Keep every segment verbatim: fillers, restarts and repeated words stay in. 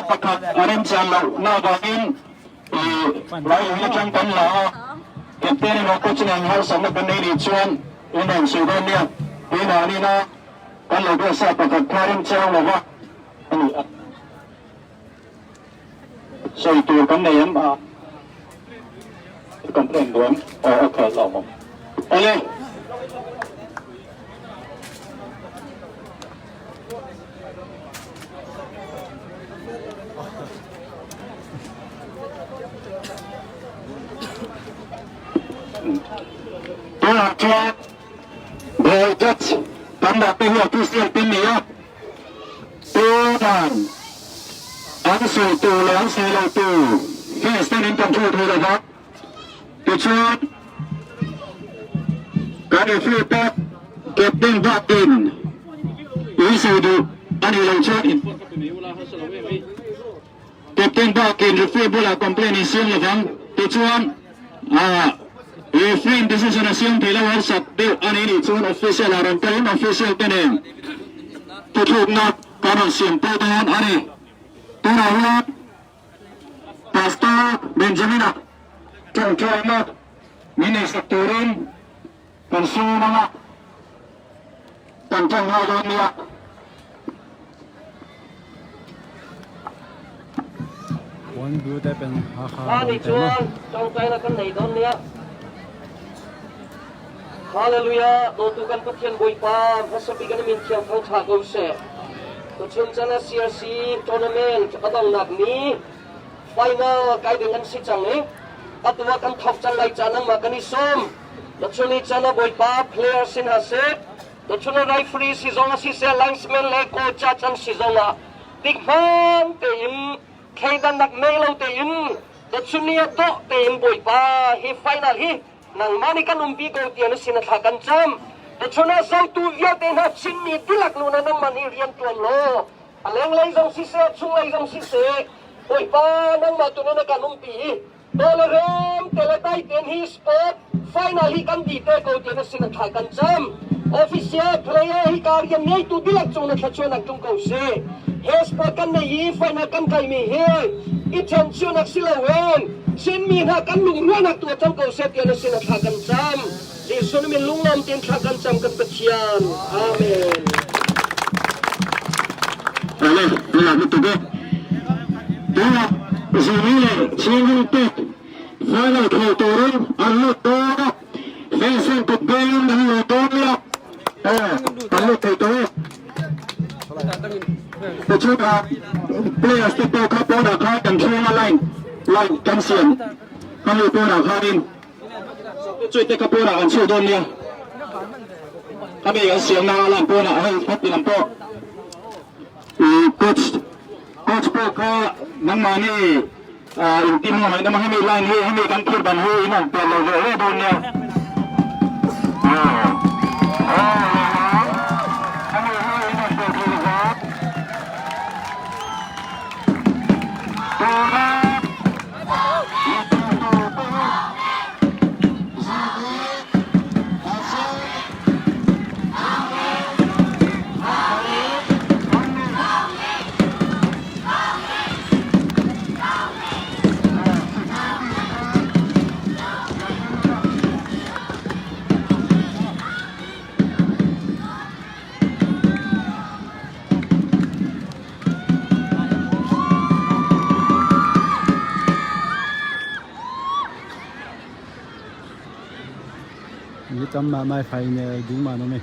Pakhat a remchian lohna bangin, i, lai lung na tang kan la a, captain in a coach in harsatna kan nei nih chuan, in hong sui dawn nia. Tuna ni na, kan lo biak sa pakhat kha remchian lo va. Ani a. Sawi tur kan nei em a? Complain duam. Oh, okay, lo mawm. Ale. Tunah chuan, Gold Touch kan dah te hi official te ni a. Tunan an sawi tur leh an sawi lo tur fans ten in kan thu thei lo va. Tichuan, kan referee pawh captain Bakin in sawi duh a nih loh chuan in Captain Bakin referee bulah complain in siam lovang. Tichuan, ah, referee decision a siam theih lo harsat deuh a nih nih chuan official a rawn kal in official te nen thutlukna kan rawn siam pawh dawn a ni. Tunah hian Pastor Benjamin-a ṭawngṭaina min neihsak turin kan sung anga kan ṭawng ngai dawn nia. Puan blue te pen ha kha. Kha ni chuan ṭawngṭaina kan nei dawn nia. Hallelujah, dawtu kan Pathian Bawipa, hmasapi kan min thiang thang ṭha ko se. Tuchun chana C R C tournament a dangnak ni. Final kai ding kan si chang e. A tua kan thawk chang lai cha nangmah kan i sawm. Tuchun i chana Bawipa player sin ha se. Tuchun a referee si zong a si se, linesman le coach a chan si zong a. Dik hman te in, thleidan nak nei lo te in, tuchun i a dawh te in Bawipa hi final hi. Nangmah ni kan umpi ko tia na sin a thla kan cham. Tuchun a zotu vialte na chin ni dilak luna nangmah ni rian tuan lo. A leng lei zong si se, a chung lei zong si se. Bawipa nangmah tuna na kan umpi hi. Tawh le rem te le tai ten hi sport final hi kan di te ko tia na sin a thla kan cham. Official player hi ka rian ngeitu dilak chung na thla chuan a tung ko se. He sport kan nei hi final kan kai mi hi. I chen chuan a si lo wen. Chin mi na kan lungruanak tua cham ko se tia na sin a thla kan cham. Jesu min lunglawm tin thla kan cham kan Pathian. Amen. Ale, tuna mi tu be. Tuna, Zimi le, Chin Hung Pek. Final thei turin, an lut dawn a. Vincent Kutbelin an lut dawn nia. Eh, an lut thei tur. Tuchun a, players te pawh kha pawnah khan kan thleng a line, line kan siam. Kan lut pawnah khanin. Chuite kha pawnah kan chhuak dawn nia. Khami kan siamna a lam pawnah a hei khat lam pawh. I coach, coach pawh kha nangmah ni, ah, in team nuam hai nama hemi line hi, hemi kan thir ban hi in hong pian lo ve ve dawn nia. Ah. Ah, hemi hi in hong pian thei lo va. Tuna Mi tam mahmah, final ding mah an awm e.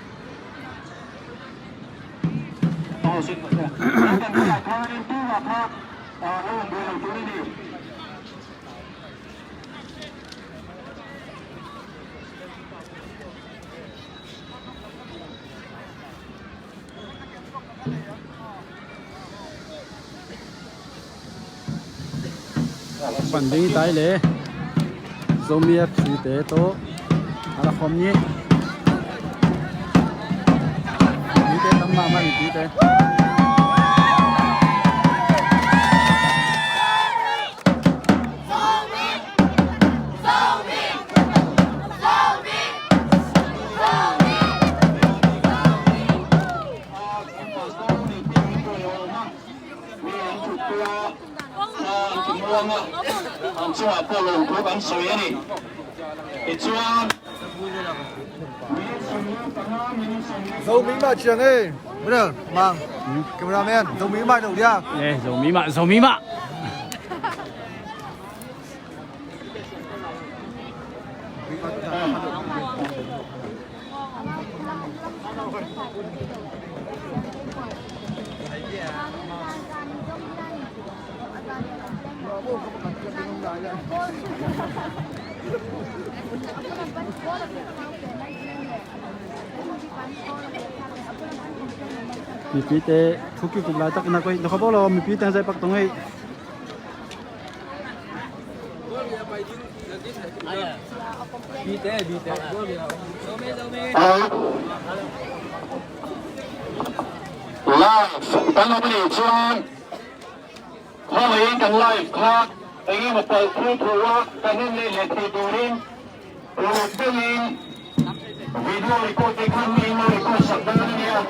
Pan ding i tai le. Zomi F C te tawh a la khawm ni. Mite tam mahmah, mipite. Kimuang ah, an cungah pawh lawmthu kan sawi a ni. Hi chuan Zomi mah ciang e, brother, Mang. Hmm? Cameraman, Zomi mah lo dia. Eh, Zomi mah, Zomi mah. Mipite thu kikup laitak na koi na khabaw lo, mipite zai pak tong ei. Live kan lo ni chuan, khawi kan live kha engemaw palh phung phung a kan en leh leh thei turin, uluk deuhin video record te khan mi emaw record sak dan a nia.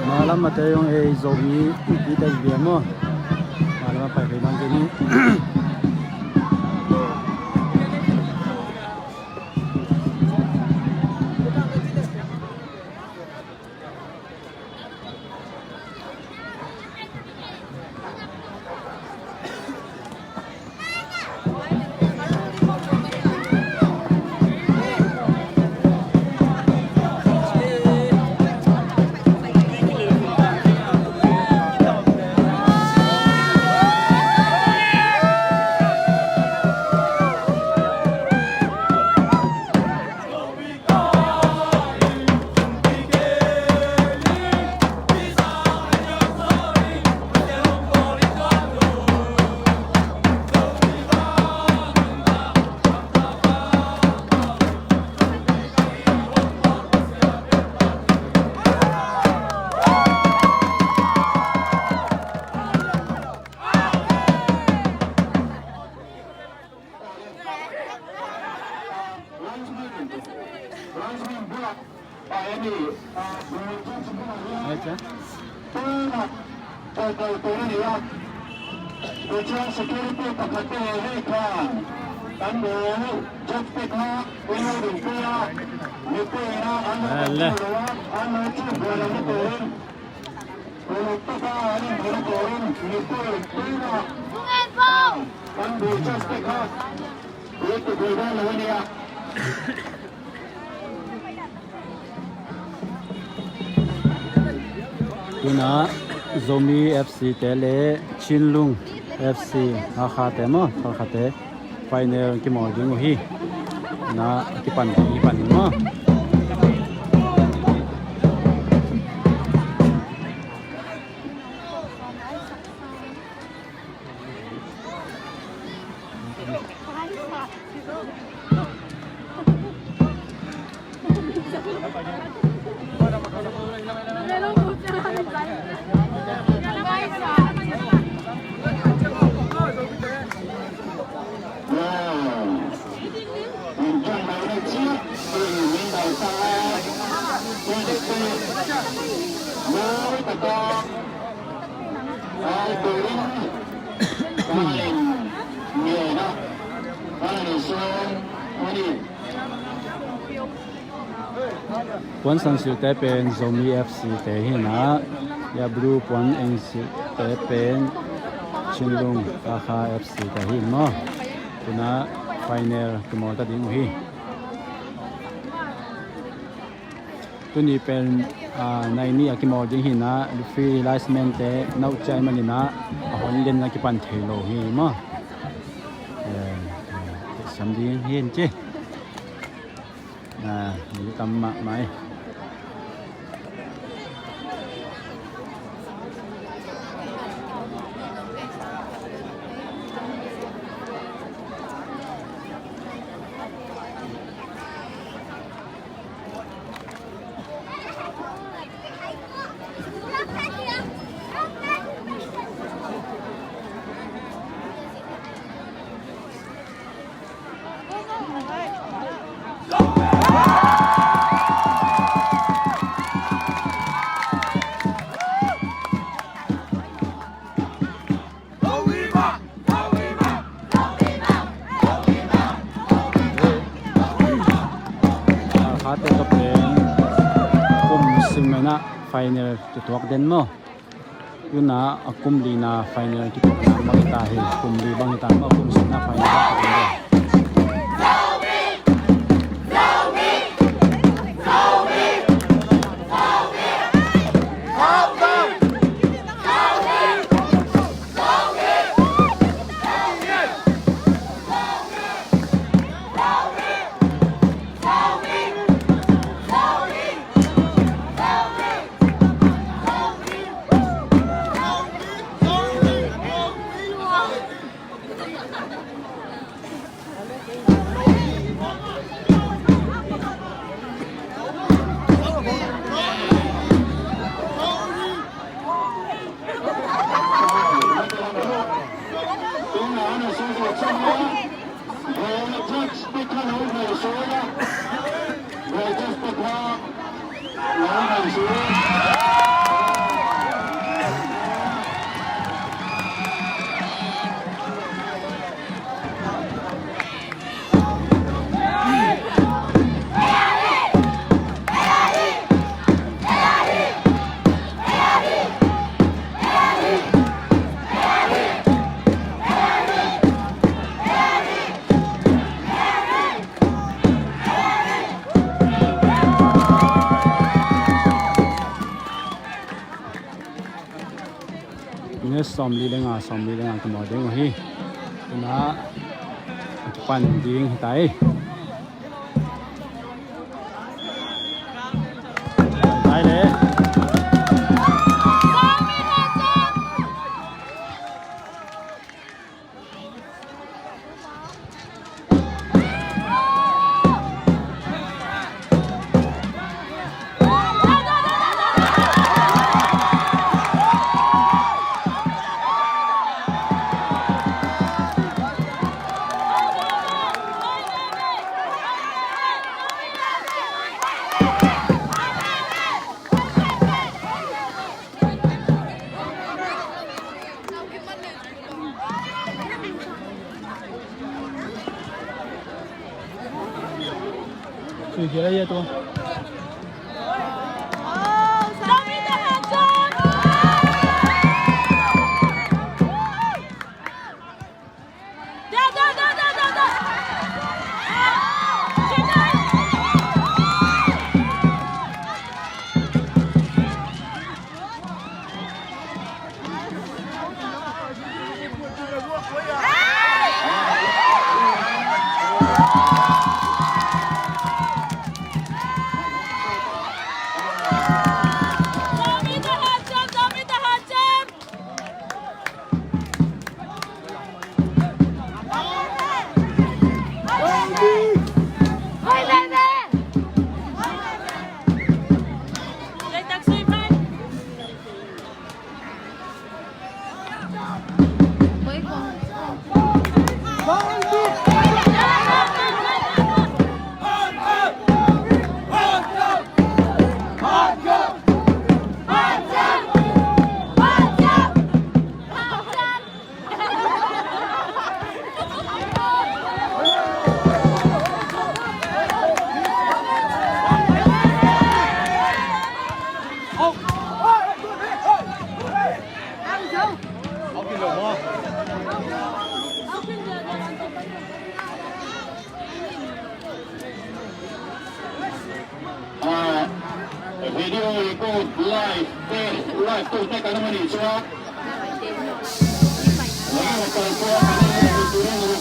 Malam mate yong ei Zomi mipite bia maw? Malam a pai kei nang kei ni. Tuna Zomi F C te le Chinlung F C Hakha te maw, Hakha te final kimawl ding uh hi. Na kipan ding, kipan ding maw? Puan san silhte pen Zomi F C te hi na, ya blue puan eng silhte pen Chinlung Kakha F C te hi maw. Tuna final kimawl ta ding uh hi. Tuni pen, ah, nai nih a kimawl ding hi na, referee linesman te nauh ciai manin ah a hon lian a kipan thei lo hi maw. Eh, siam ding hi ci. Ah, mi tam mahmah hi. Kha te ka pen kum sim mena final kituak den maw. Tuna a kum lina final kituakna bang hi ta hi, kum li bang hi ta maw, kum simna final bang hi ta hi. Minute sawmli le nga, sawmli le nga kimawl ding uh hi. Tuna a kipan ding hi ta hi. Hi le. Ah, video record live, eh, live tu te ka na mani chua. Live ka chua ka na mani chua.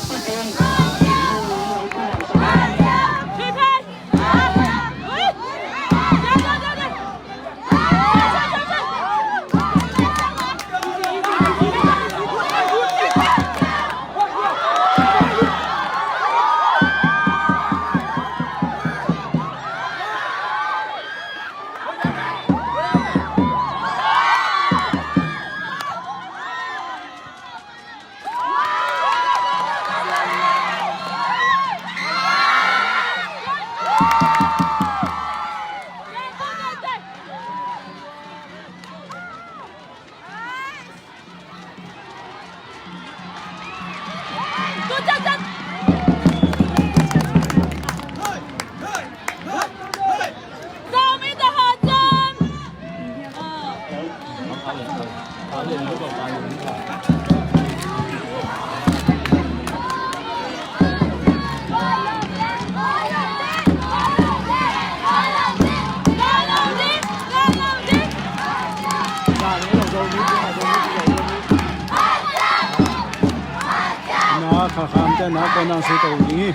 Na khalkham te na ko nang si to ding hi.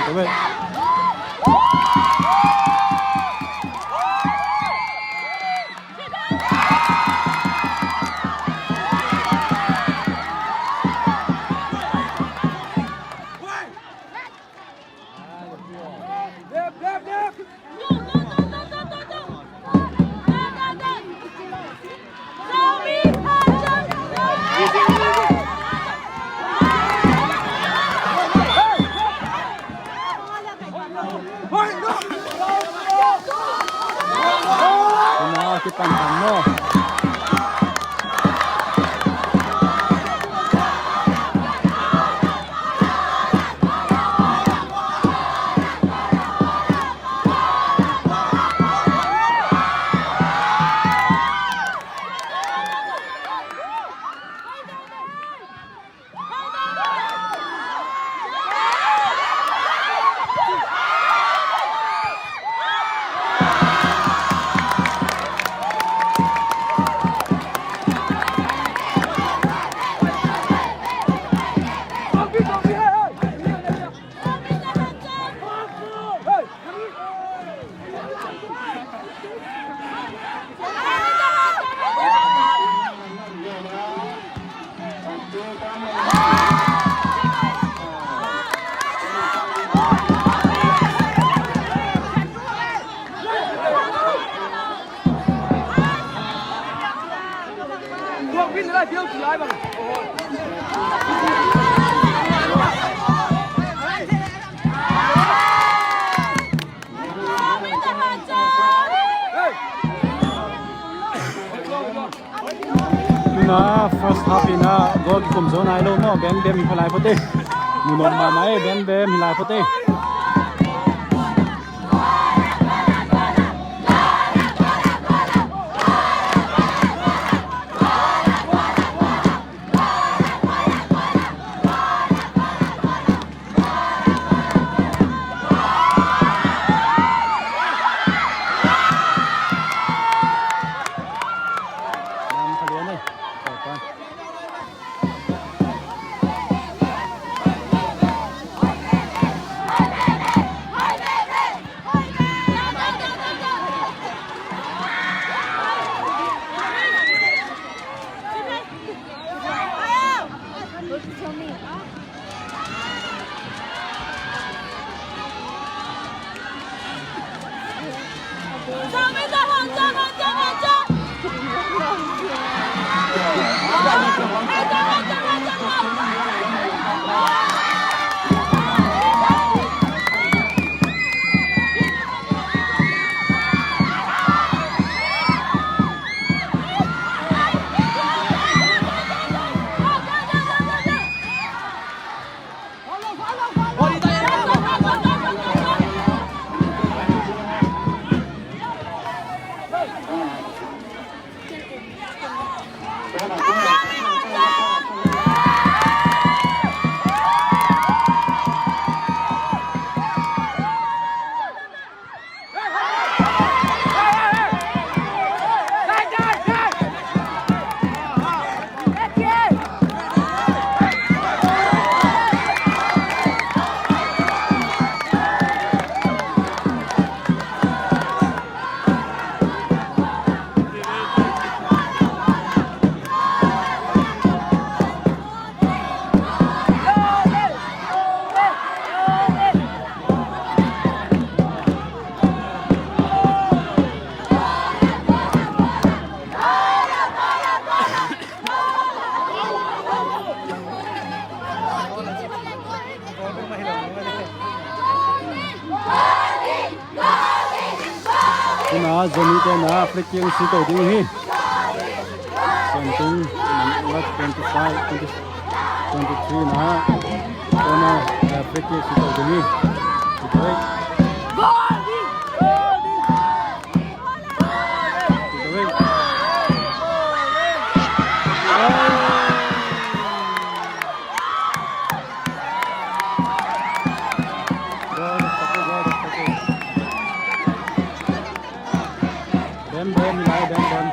Ko be. Tuna kipan thang maw? Tuna first half in a goal kikum zo nai lo maw, bem bem hi lai phot e. Mu nuam mahmah e, bem bem hi lai phot e. Ah, Zomite na free kick sitto ding hi. Seventeen, number twenty-five, twenty, twenty-three na. Corner, ah, free kick sitto ding hi. Sitto hi. Sitto hi. Bem, bem, lai, bem, bem.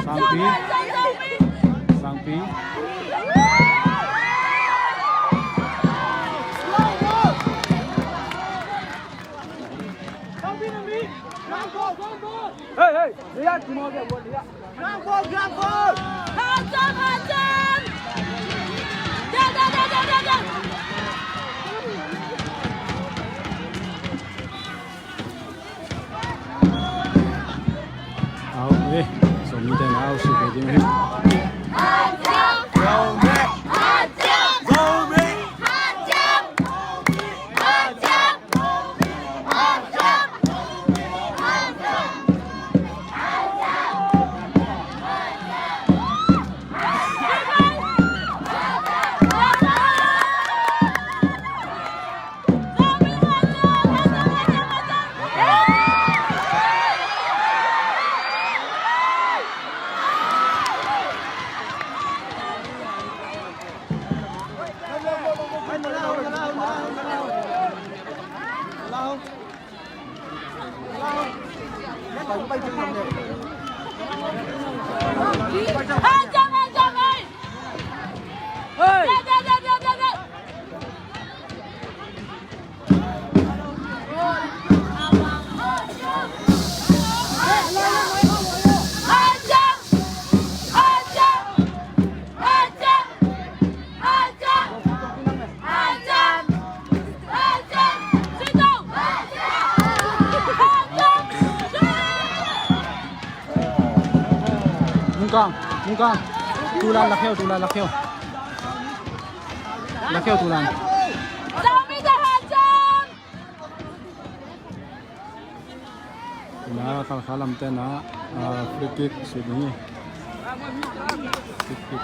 Sangpi. Sangpi. Sangpi. Hey, hey. Au, eh, Zomi te na au si pe ding hi. Mungkang, Mungkang. Tulan, lakheu, Tulan, lakheu. Lakheu, Tulan. Na Khalkha lamte na, ah, free kick sut ni. Free kick.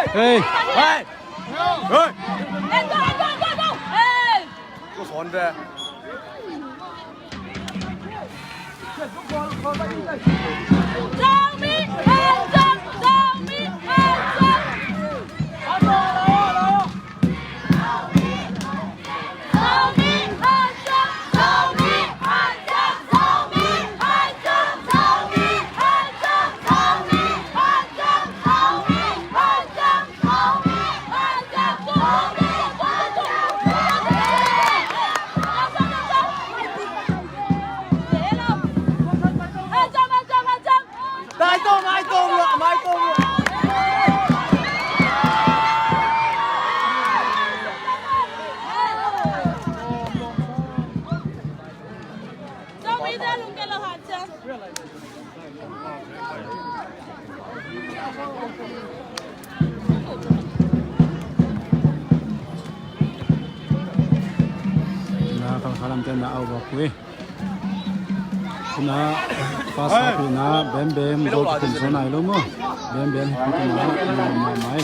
Hey! Hey! Hey! Hey! Na Khalkha lamte na au bak hui. Tuna first half hi na, bem bem goal kikhum zaw nai lo maw. Bem bem hi tuna, na, na, mai.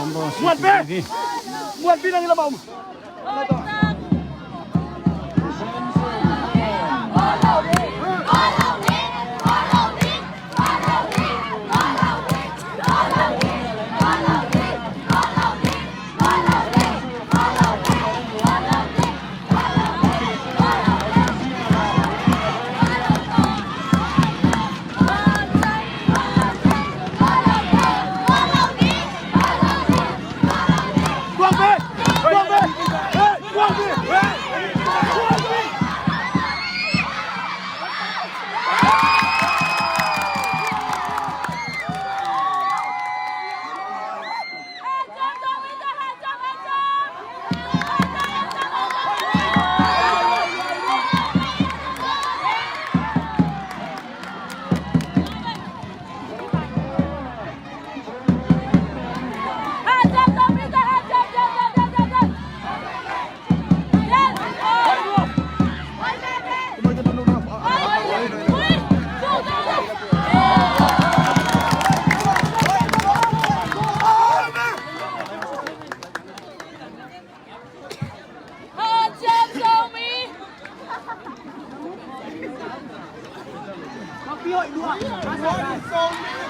Muan pi! Muan pi, nang i lam a om.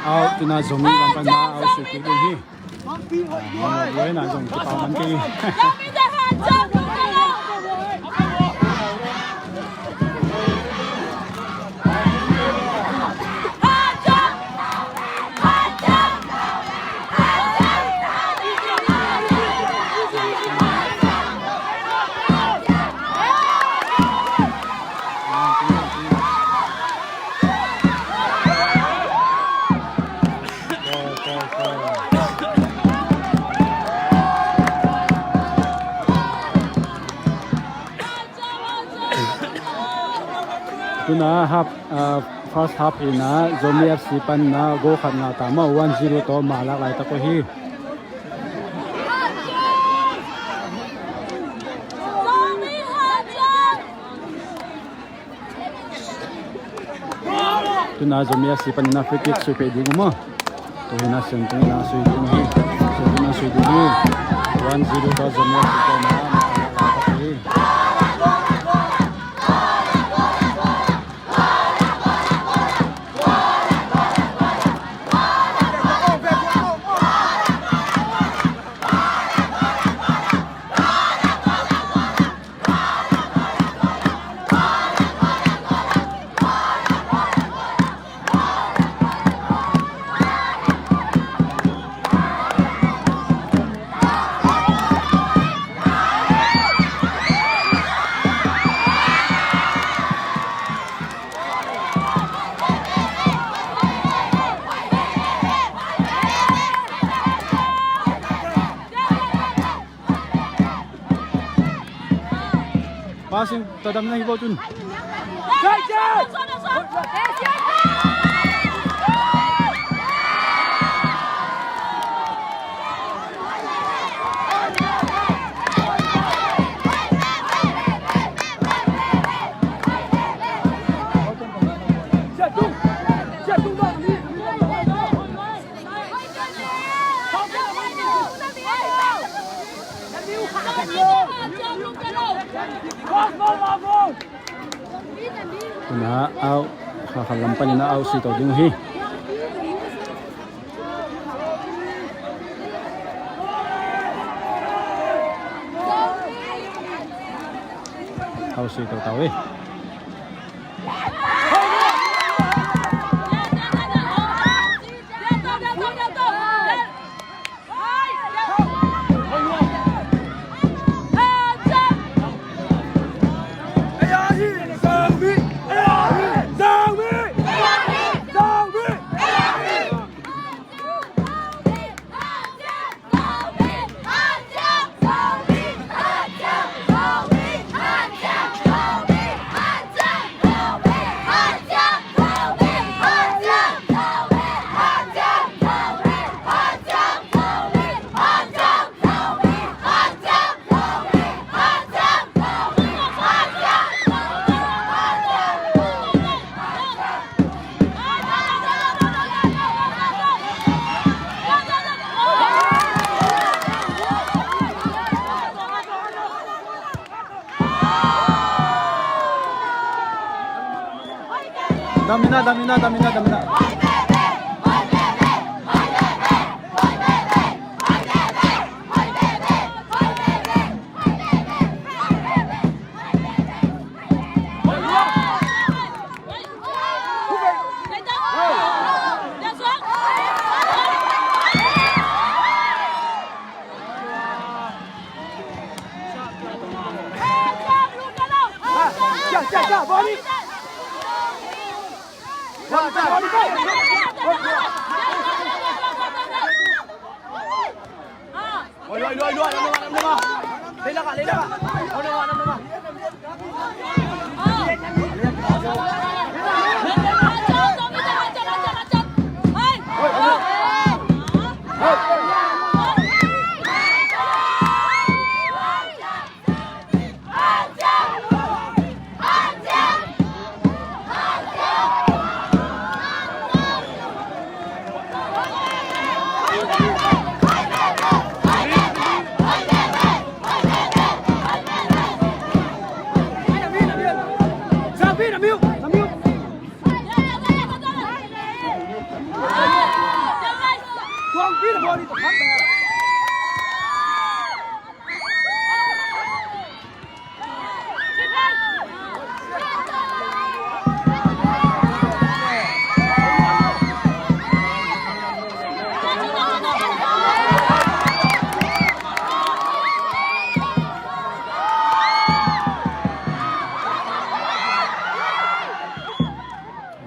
Au, tuna Zomi lam pan na au sui kik ding hi. Buai na zong kipau man kei. Tuna half, ah, first half in ah Zomi F C pan in ah goal khat ngah ta maw, one zero tawh malak laitak uh hi. Tuna Zomi F C pan in ah free kick sui peh ding uh maw. Tua hi in ah Siantung in ah sui ding uh hi. Siantung in ah sui Hi, one zero ta Zomi Africa na. Passing, tadam na hi bo tun. Tuna au, kha kha lam panin a au si to ding hi. Au si to tau hi. Damina, damina, damina, damina.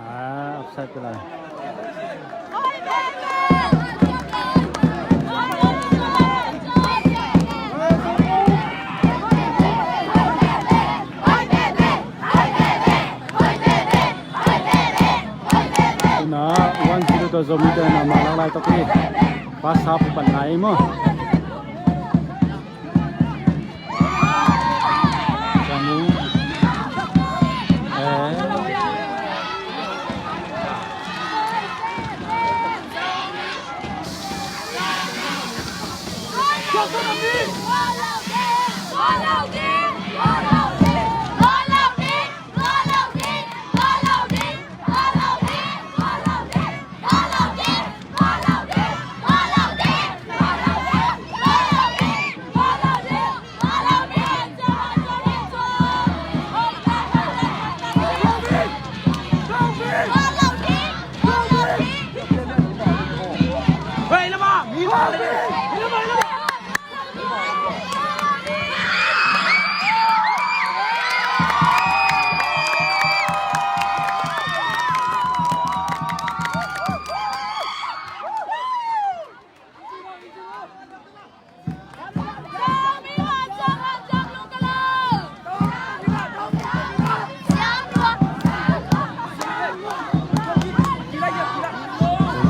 Ah, offside pula. Tuna one zero tawh Zomite na mah lak lai tawh hi. First half pan lai maw. Samu. Eh.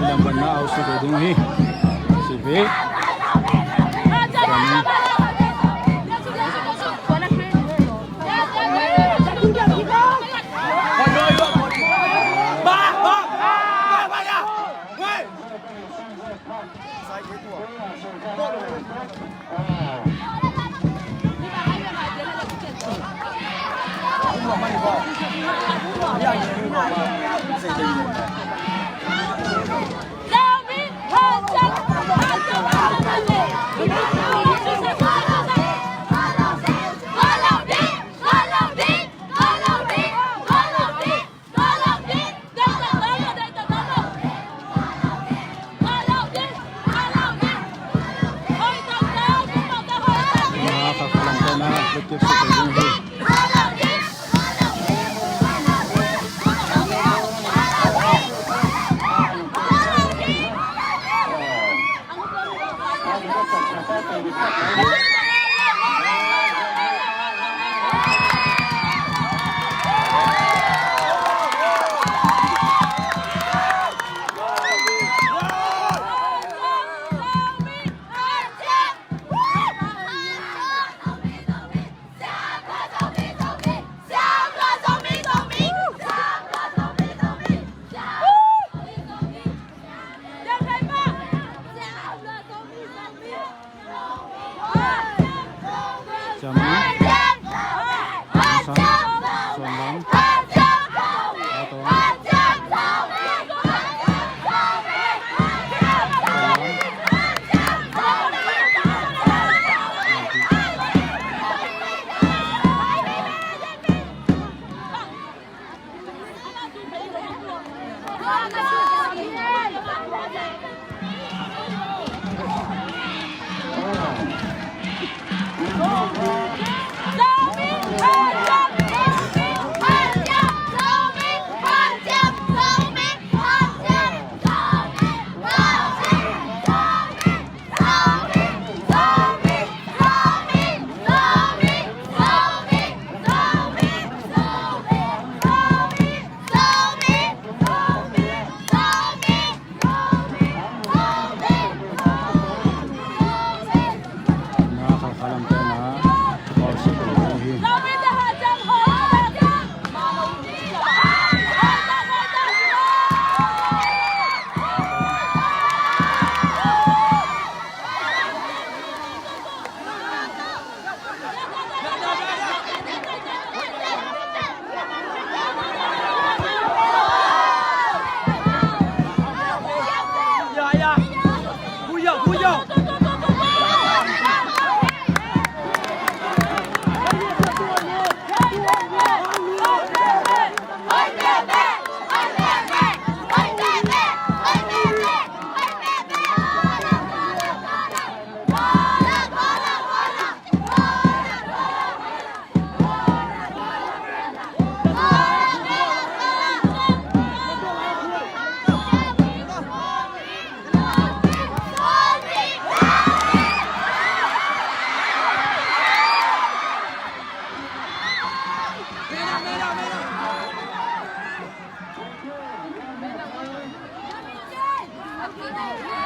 Lamban na au si ve ding hi. Si ve.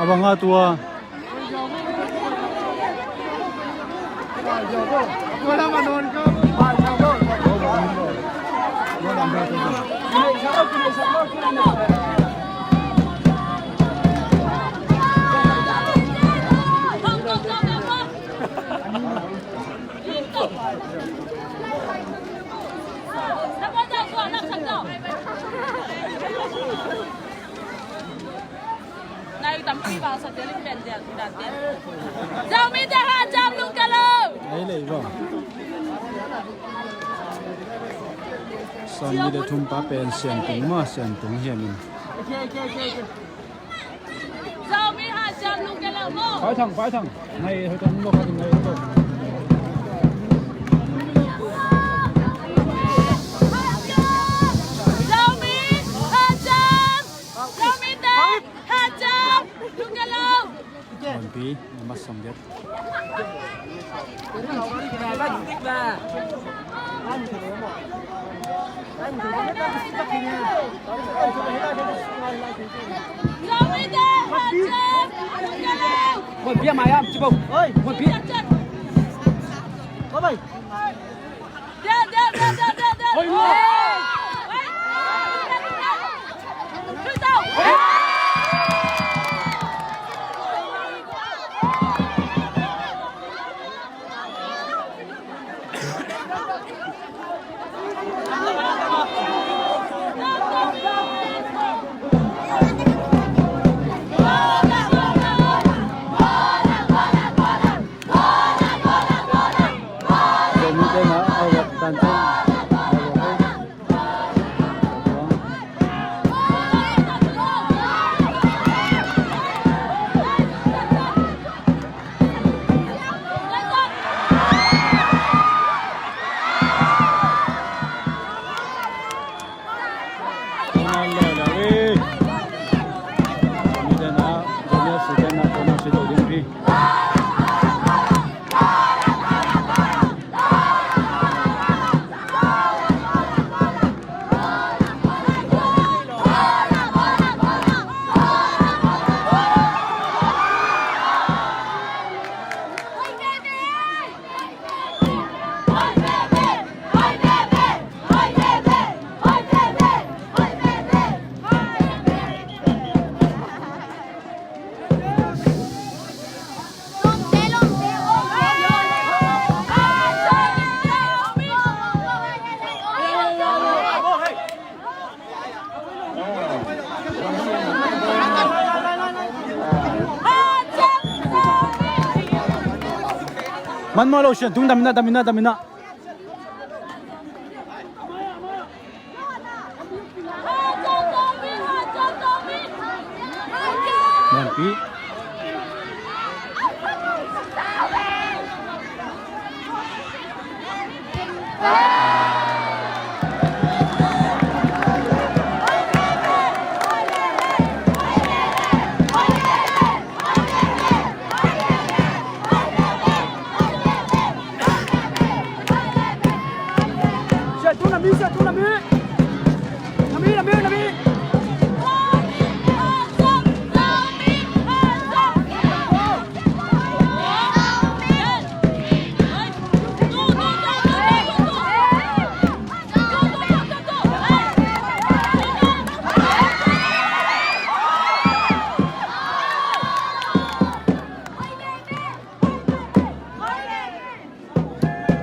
A bang a tua. Zomi te hacam lungka lo. Ei lei bang. Sawm ni le thum pa pen Siantung maw, Siantung hiam in. Zomi hacam lungka lo maw. Pai thang, pai thang. Ngai hoi tang lo ka ding ngai to. Zomi hacam. Zomi te hacam lungka lo. Bonpi, nama song dia. Bonpi, mai am, cibo. Bonpi. Bye bye. Man maw lo, Siantung, dam in ah, dam in ah, dam in ah. Bonpi.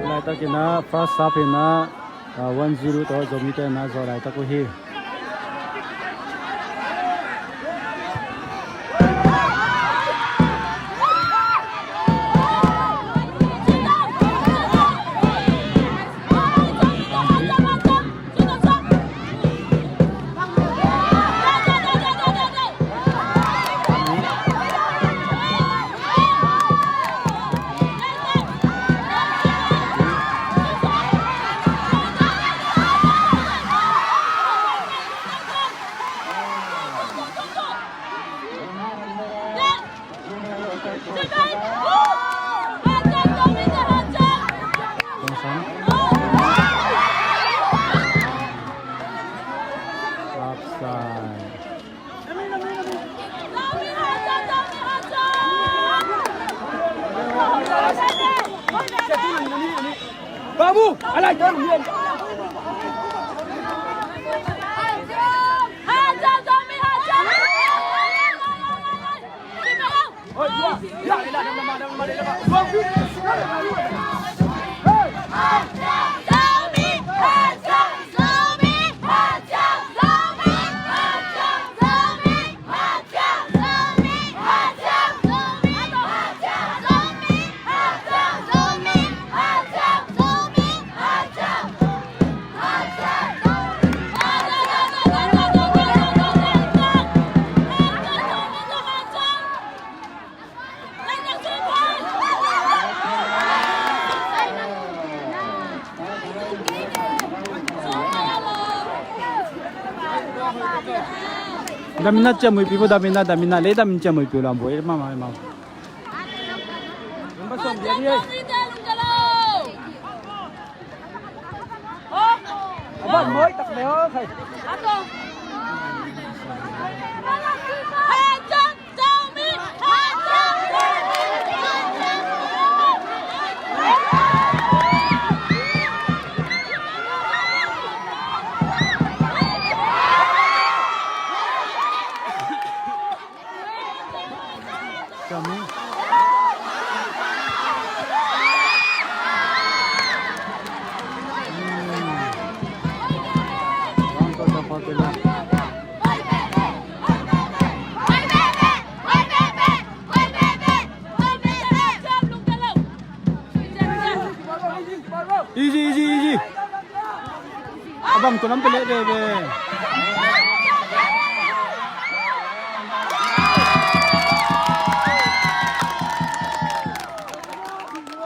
Tulaitak in ah first half in ah, ah, one zero tawh Zomite in ah zawh laitak uh hi. Offside. Babu, alai. Damina ciamui pipu, damina, damina, le damin ciamui piu lam buai mama, mama. Easy, easy, easy. A bang tawh lam pia leh veve.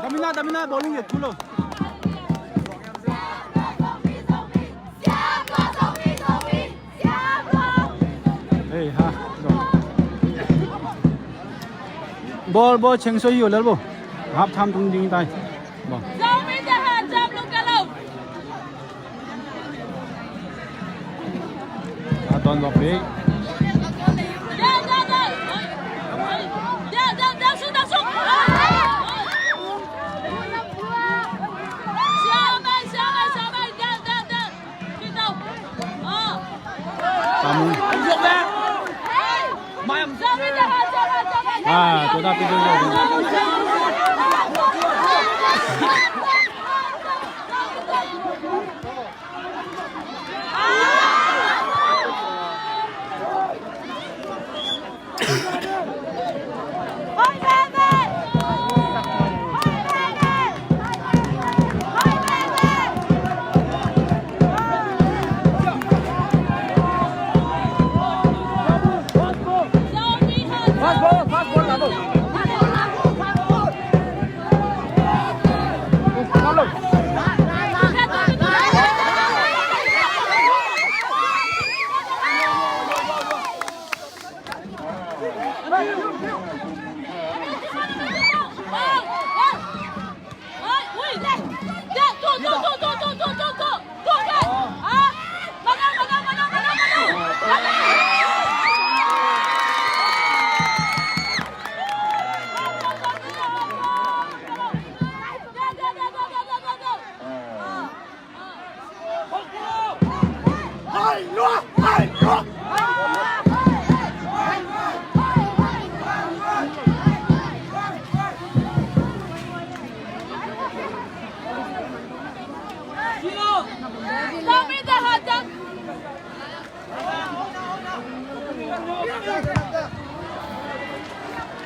Damina, damina, bowling e, thu lo. Hei, ha. Ball, ball, cheng so hi yo lel bo. Half time tung ding tai. Ball. A ton bawk hi. Kamu. Ah, tua dah pi dulu.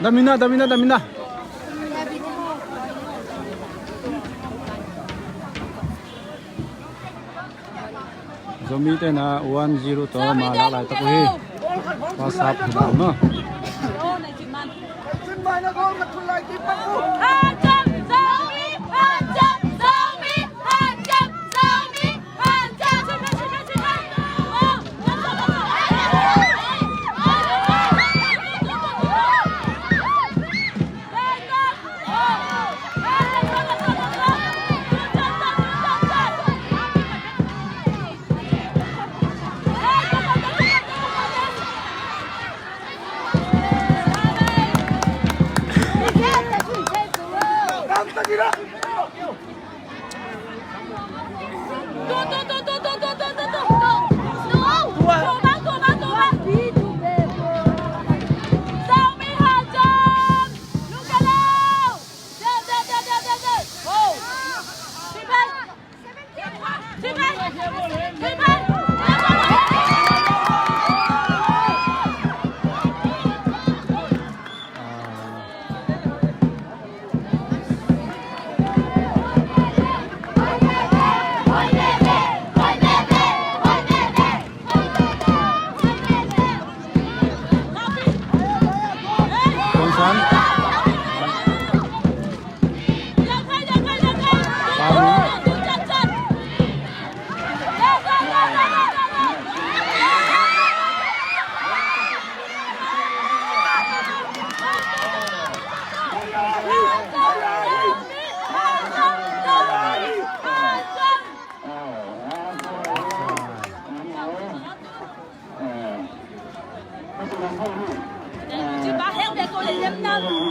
Damina, damina, damina. Zomi te na one zero tawh ma lak laitak uh hi. First half hi bang maw.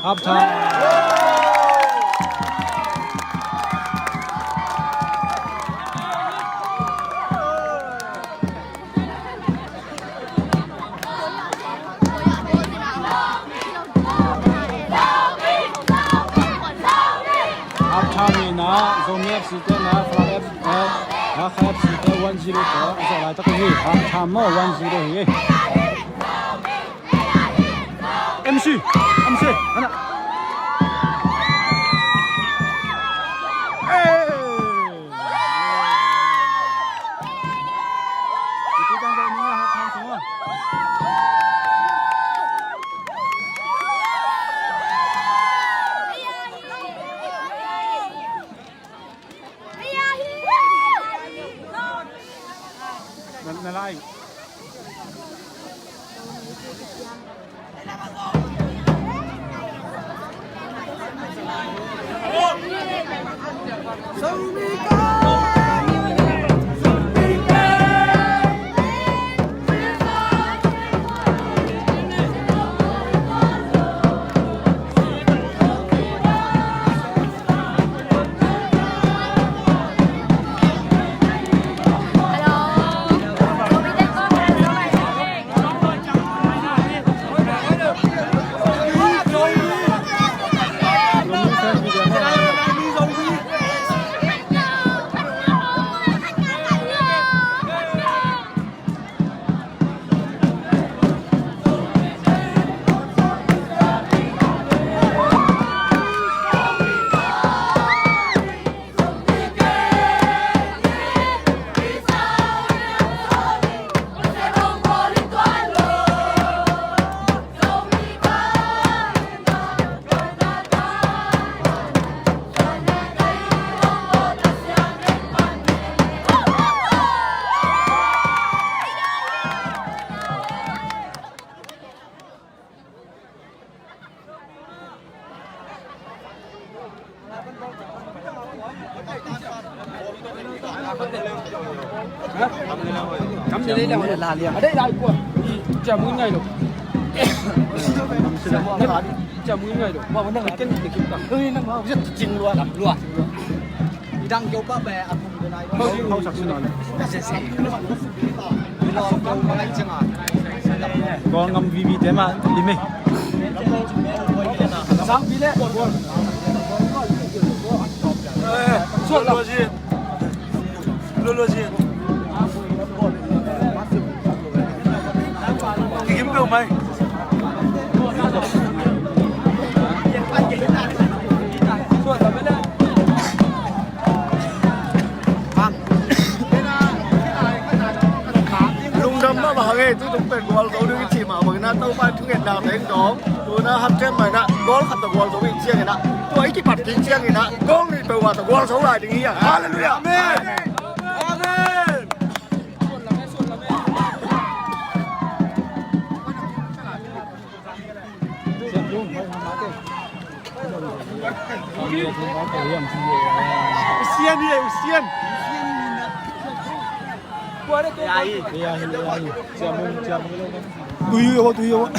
Half time. Half time in ah, Zomi F C te in ah, Flam F, eh, Hakha F C te one zero tawh a zawh laitak uh hi. Half time maw, one zero hi. M C, M C, ana. Hey! Na, na lai. Kawlgam vivi te mah lim ei. Kikim peuh mai. Lungdam mah bang hang e, tutung pen gualzo ding i cih mah bangin ah, Topa thungetna teng dong. Tu-in ah half time mah in ah goal khat tawh gualzo i cih ciangin ah, tua i kipat kik ciangin ah goal nih peuhmah tawh gualzo lai ding hi a. Halleluiah. Amen. Amen. Usian hi, usian. Tui, tui, tui.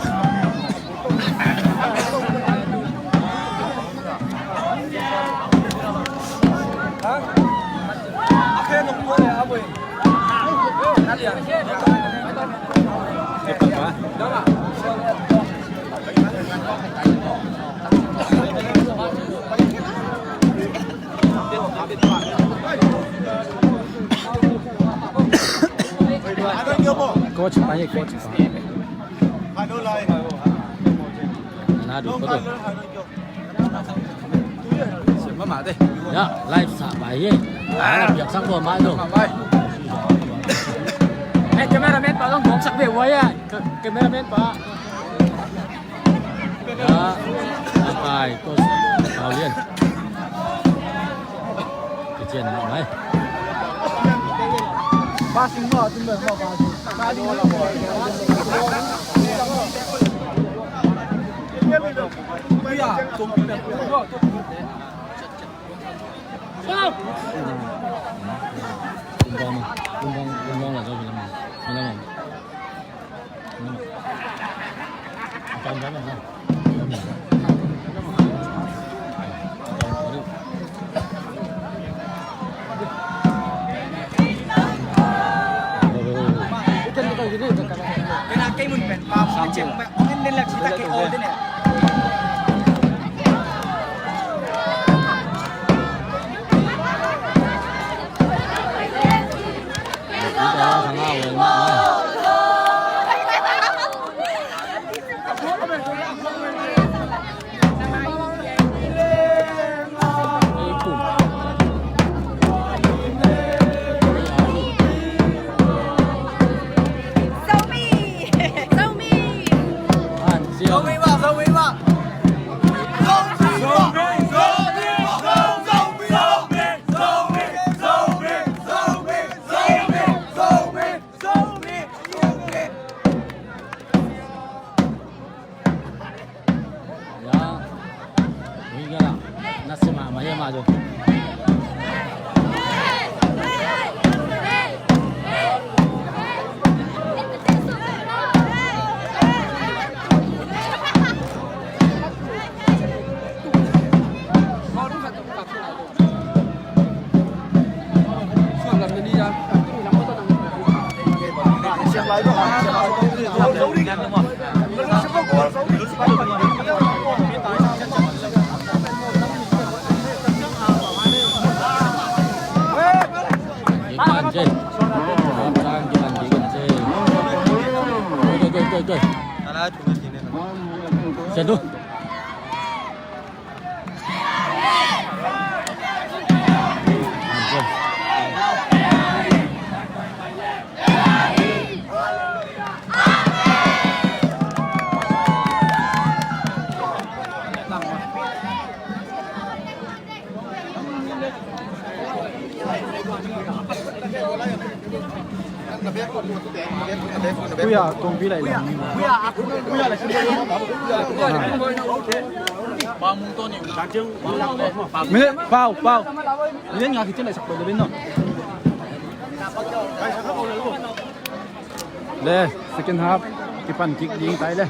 Coach pa hi, coach pa. Na du ko do. Siam mahmah te. Ya, live sa pai hi. Ah, biak sak ko mai do. Eh, cameraman pa long bok sak ve wa ya. Cameraman pa. Ya, pai ko. Tao lian. Ka cian mahmah hi. Kuya kongpi lai lai. Minute, pau, pau. Minute nga kitin lai sak pau, no. Le, second half kipan kik ding tai le.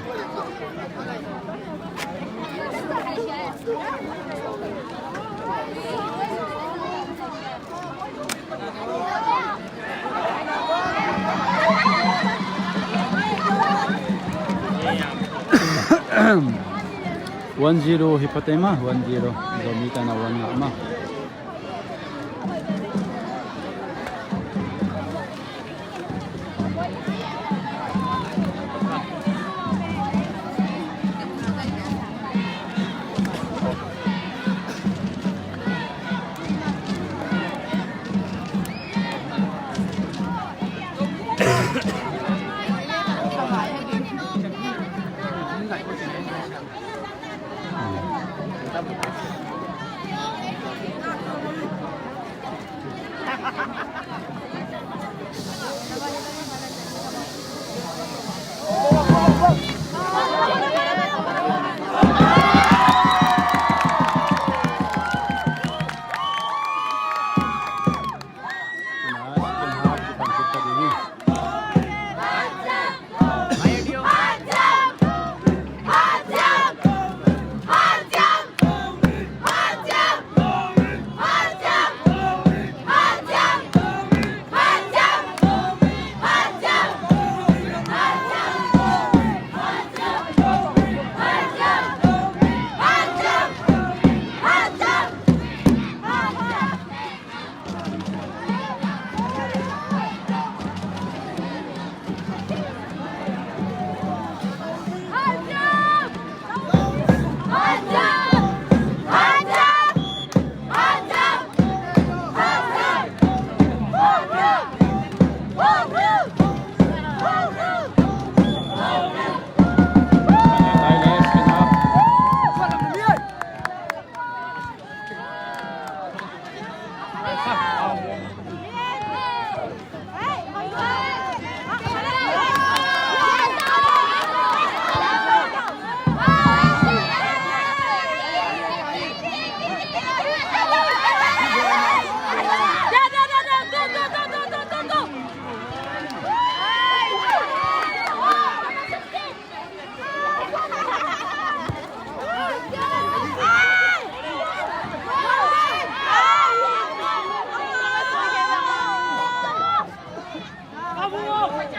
One zero hi pha tei mah, one zero. Zomi tan a one ngah mah.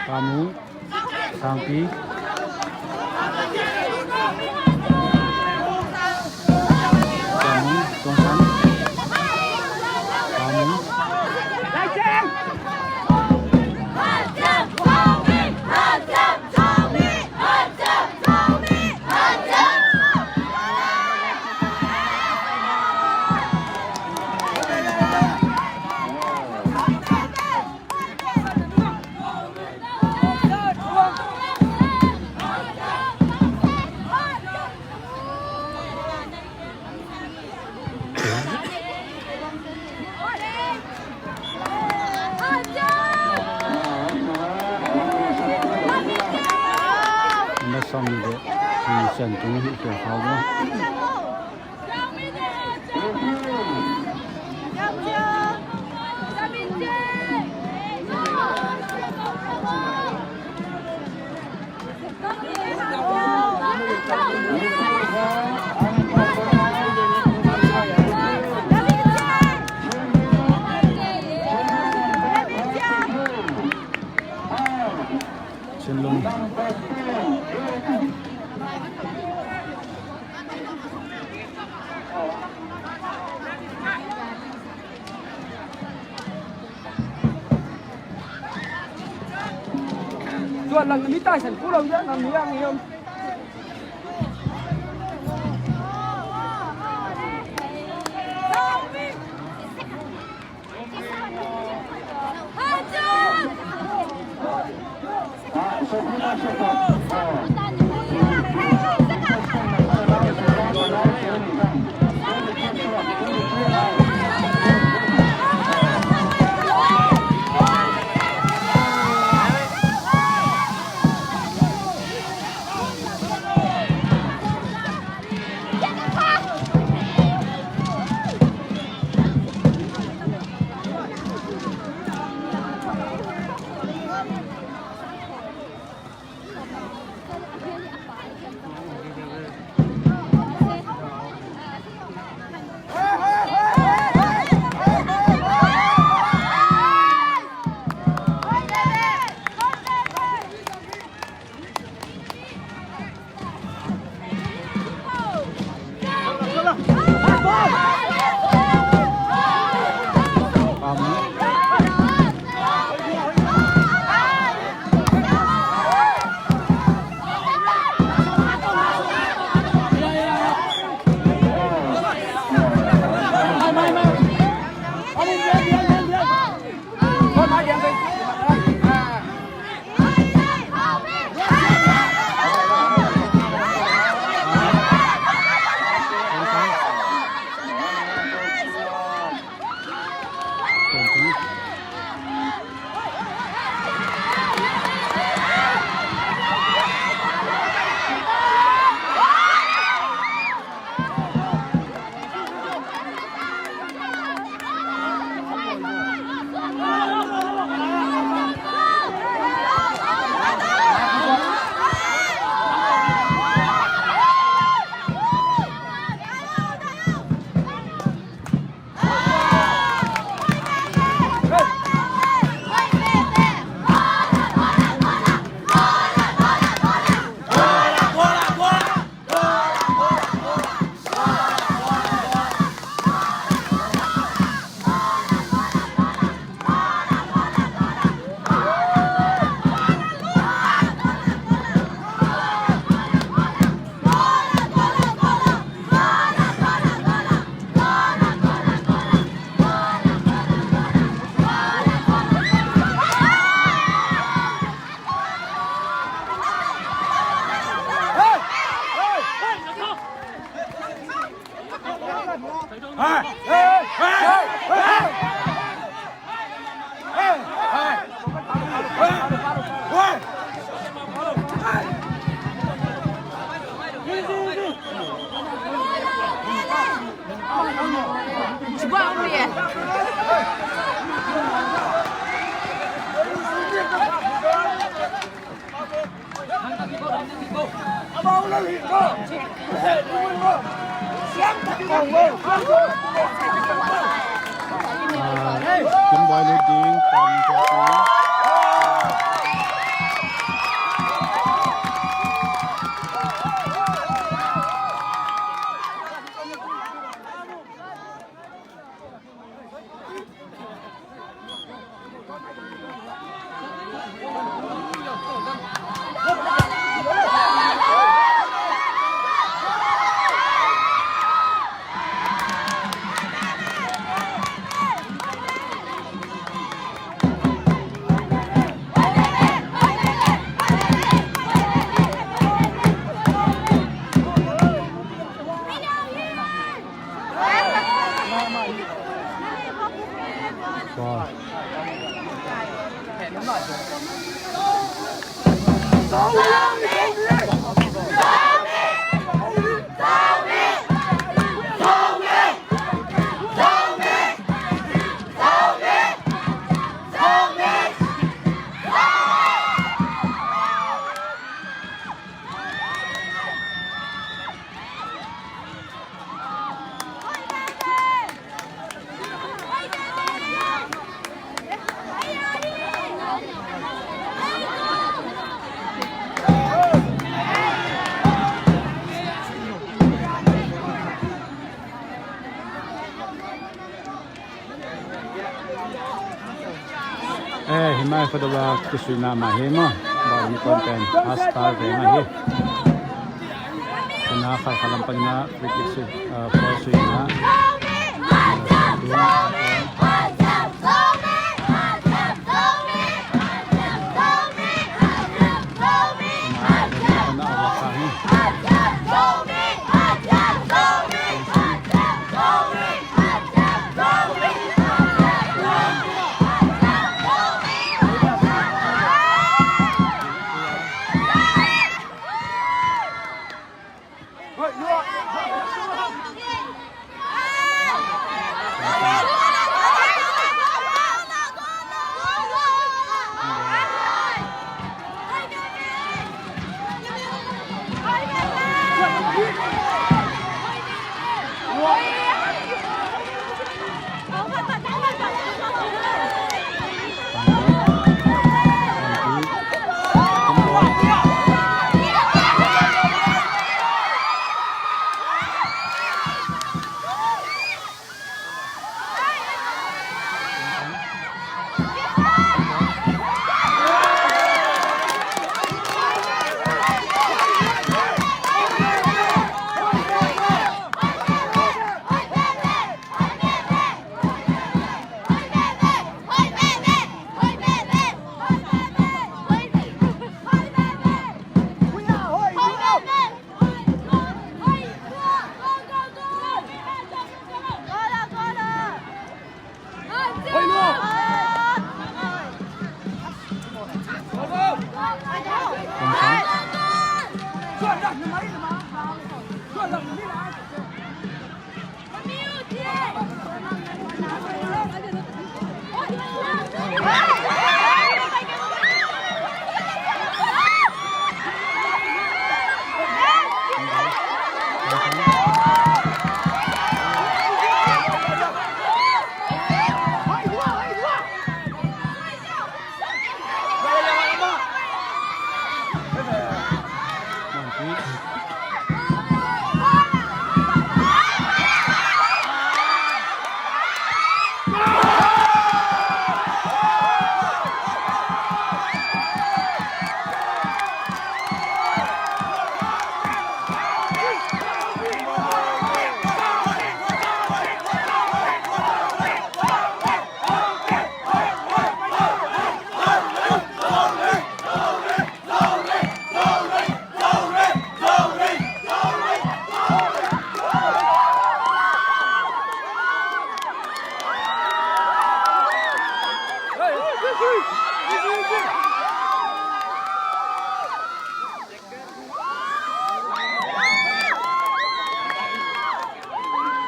Pamu, Sangpi. Na sam de, na sam tung hi ke hau ma. Chin Lung. Zuan lang na mi taisan kul lo, zuan lang mi ang hiam. Eh, himai khuadaba kisuina mah hi maw. Badminton pen hastar ve mah hi. Tuna Khalkha lam panin a free kick sui, ah, foul suina.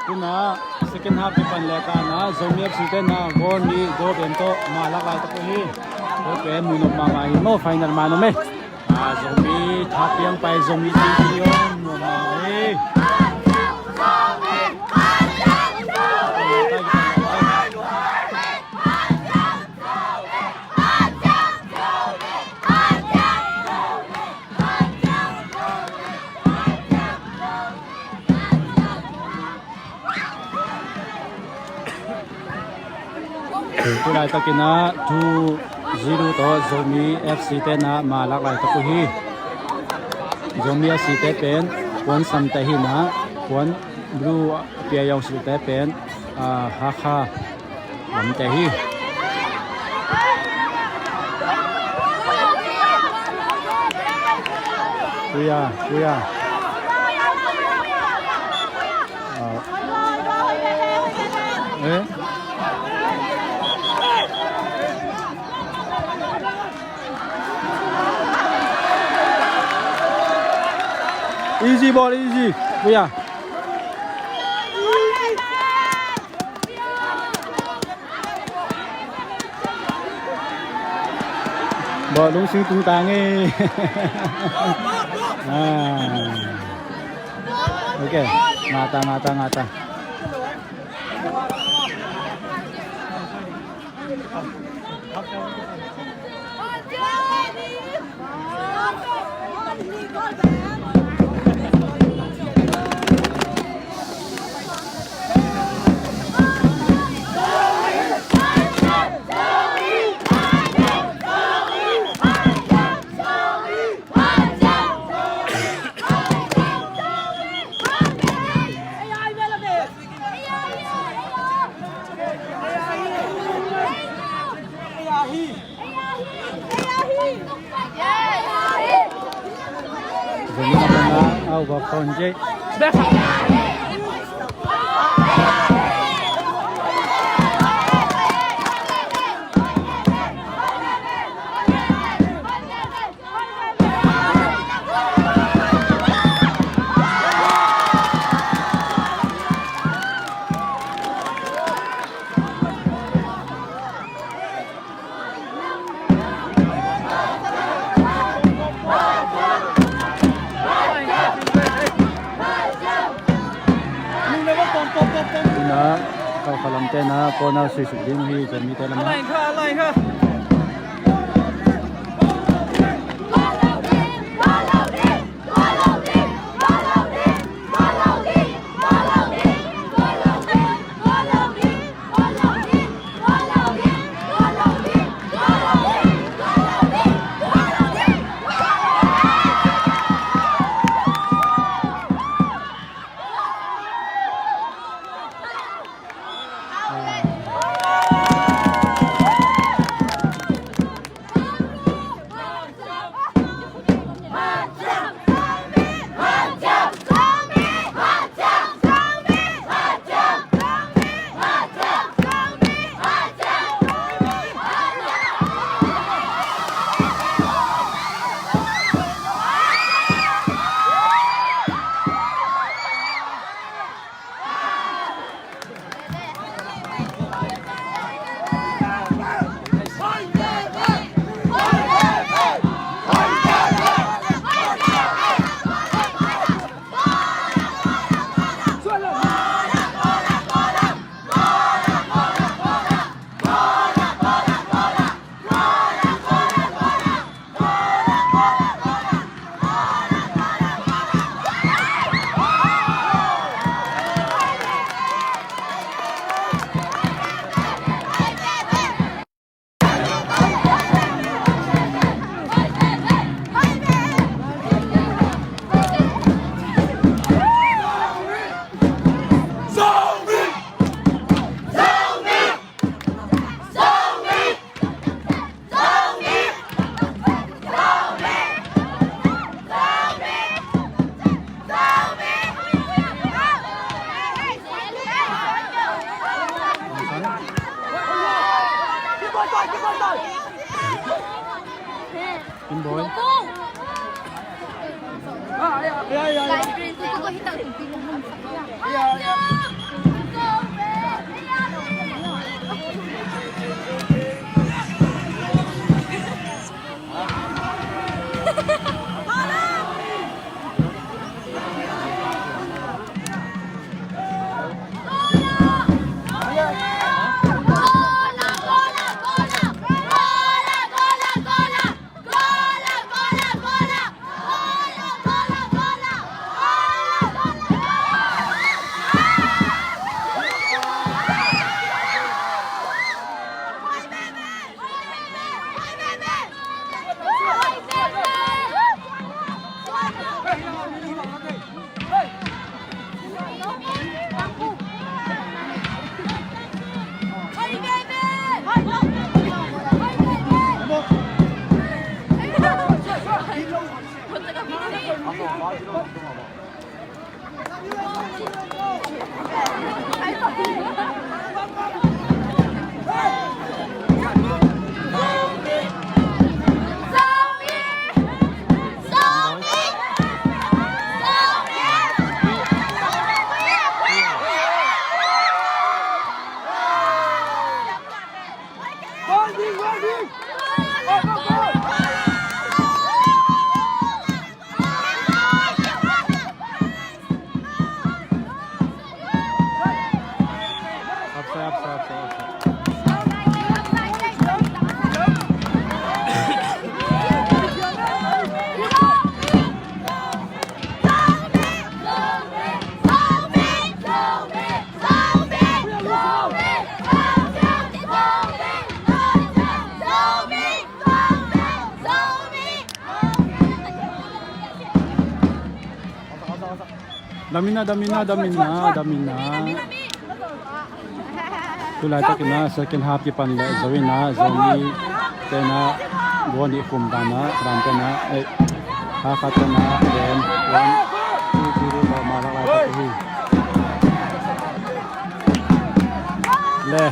Tuna second half kipan leh kana Zomi F C te na goal nih goal bem tawh malak laitak uh hi. Goal pen muinop mahmah hi maw, final man om e. Ah, Zomi thapiang pai, Zomi thapiang nuam mahmah hi. Tulaitakin ah two zero tawh Zomi F C te na malak laitak uh hi. Zomi F C te pen puan samte hi na, puan blue pia yong sil te pen, ah, Hakha lamte hi. Kuya, kuya. Ah. Eh? Easy ball, easy. Kuya. Bawlung sing tung tang e. Ah. Ok. Ngata, ngata, ngata. Ina, kau khalam te na, kona sui suk ding hi, Jammi te lama. Kim Boy. Dam in ah, dam in ah, dam in ah, dam in ah. Tulaitak in ah second half kipan leh zo in ah, Zomi te in ah goal nih khum dan ah, Kram te in ah, eh, half khat te in ah, then one, two, zero tawh malak laitak hi. Le,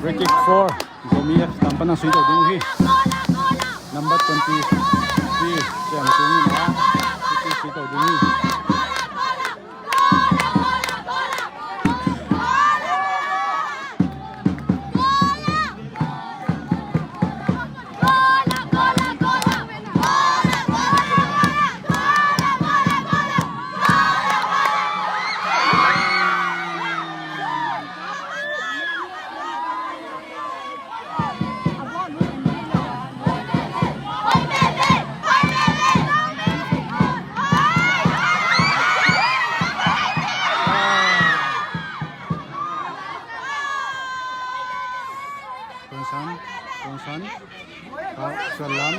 free kick for Zomi F C, tam pan a sui to ding hi. Number twenty-three, Siam Tung in ah, free kick sui to ding hi. Kongsan, Kongsan, kau, suan la,